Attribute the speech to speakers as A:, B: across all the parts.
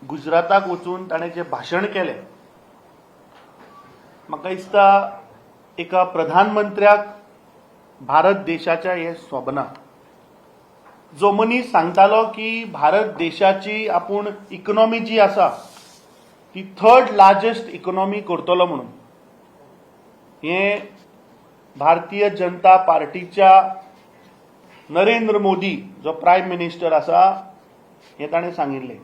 A: गुजराताक वचून ताणें जें भाशण केलें, म्हाका दिसता एका प्रधानमंत्र्याक भारत देशाच्या हें सोबना. जो मनीस सांगतालो की भारत देशाची आपूण इकॉनॉमी जी आसा ती थर्ड लार्जस्ट इकॉनॉमी करतलो म्हणून, हें भारतीय जनता पार्टीच्या नरेंद्र मोदी जो प्रायम मिनिस्टर आसा हें ताणें सांगिल्लें.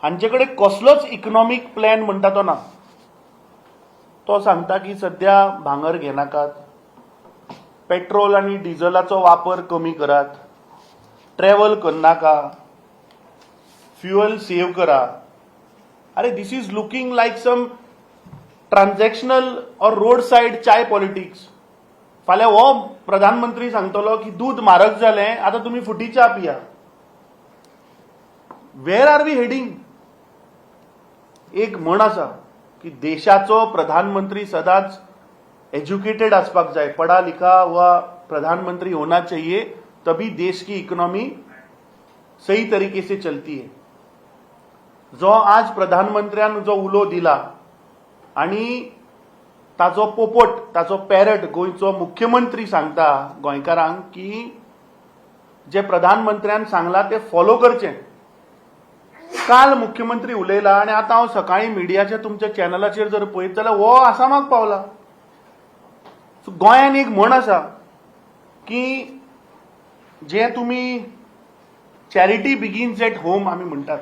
A: हांचे कडेन कसलोच इकॉनॉमीक प्लॅन म्हणटा तो ना. तो सांगता की सध्या भांगर घेनाकात, पेट्रोल आनी डिझलाचो वापर कमी करात, ट्रॅव्हल करनाका, फ्युअल सेव्ह करा. अरे, this is looking like some transactional or road side chai politics. फाल्यां हो प्रधानमंत्री सांगतलो की दूद म्हारग जालें, आतां तुमी फुटी च्या पिया. Where are we heading? एक म्हण आसा की देशाचो प्रधानमंत्री सदांच एज्युकेटेड आसपाक जाय, पढ़ा लिखा हुआ प्रधानमंत्री होना चाहिए, तभी देश की इकोनॉमी सही तरीके से चलती है. जो आज प्रधानमंत्र्यान जो उलो दिला आणि ताजो पोपट, ताजो पॅरट गोंयचो मुख्यमंत्री सांगता गोंयकारांक की जे प्रधानमंत्र्यान सांगला ते फॉलो करचें. काल मुख्यमंत्री उलयला आणि आतां हांव सकाळी मिडियाच्या तुमच्या चॅनलाचेर जर पळयत जाल्यार हो आसामाक पावला. सो गोंयान एक म्हण आसा की जे तुमी चॅरिटी बिगीन्स एट होम आमी म्हणटात.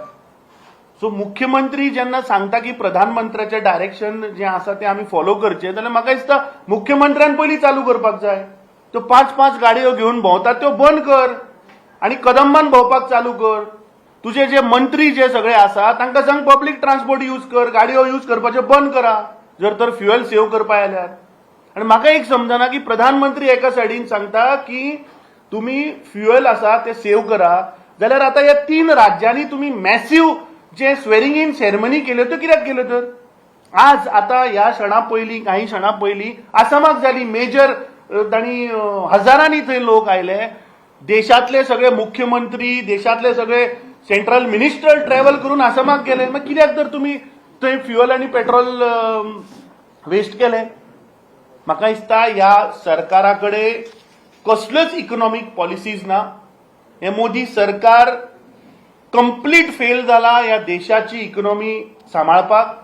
A: सो मुख्यमंत्री जेन्ना सांगता की प्रधानमंत्र्याचें डायरेक्शन जें आसा तें आमी फॉलो करचें, जाल्यार म्हाका दिसता मुख्यमंत्र्यान पयलीं चालू करपाक जाय. त्यो पांच पांच गाडयो घेवन भोंवतात त्यो बंद कर आनी कदंबान भोंवपाक चालू कर. तुजे जे मंत्री जे सगळे आसा तांकां सांग, पब्लीक ट्रान्सपोर्ट यूज कर, गाडयो यूज करपाच्यो बंद करा जर तर फ्युएल सेव्ह करपा जाल्यार. आनी म्हाका एक समजना की प्रधानमंत्री एका सायडीन सांगता की तुमी फ्युएल आसा ते सेव्ह करा, जाल्यार आतां ह्या तीन राज्यांनी तुमी massive J swearing in ceremony केल्यो त्यो कित्याक केल्यो? तर आज आतां ह्या क्षणा पयलीं, काही क्षणा पयलीं आसामाक जाली मेजर, तांणी हजारांनी थंय लोक आयले. देशांतले सगळे मुख्यमंत्री, देशांतले सगळे सेंट्रल मिनिस्टर ट्रॅव्हल करून आसामाक गेले. मागीर कित्याक तर तुमी थंय फ्युअल आनी पेट्रोल वेस्ट केले? म्हाका दिसता ह्या सरकारा कडेन कसल्योच इकॉनॉमीक पॉलिसीज ना. हे मोदी सरकार कंप्लीट फेल जाला ह्या देशाची इकॉनॉमी सांबाळपाक.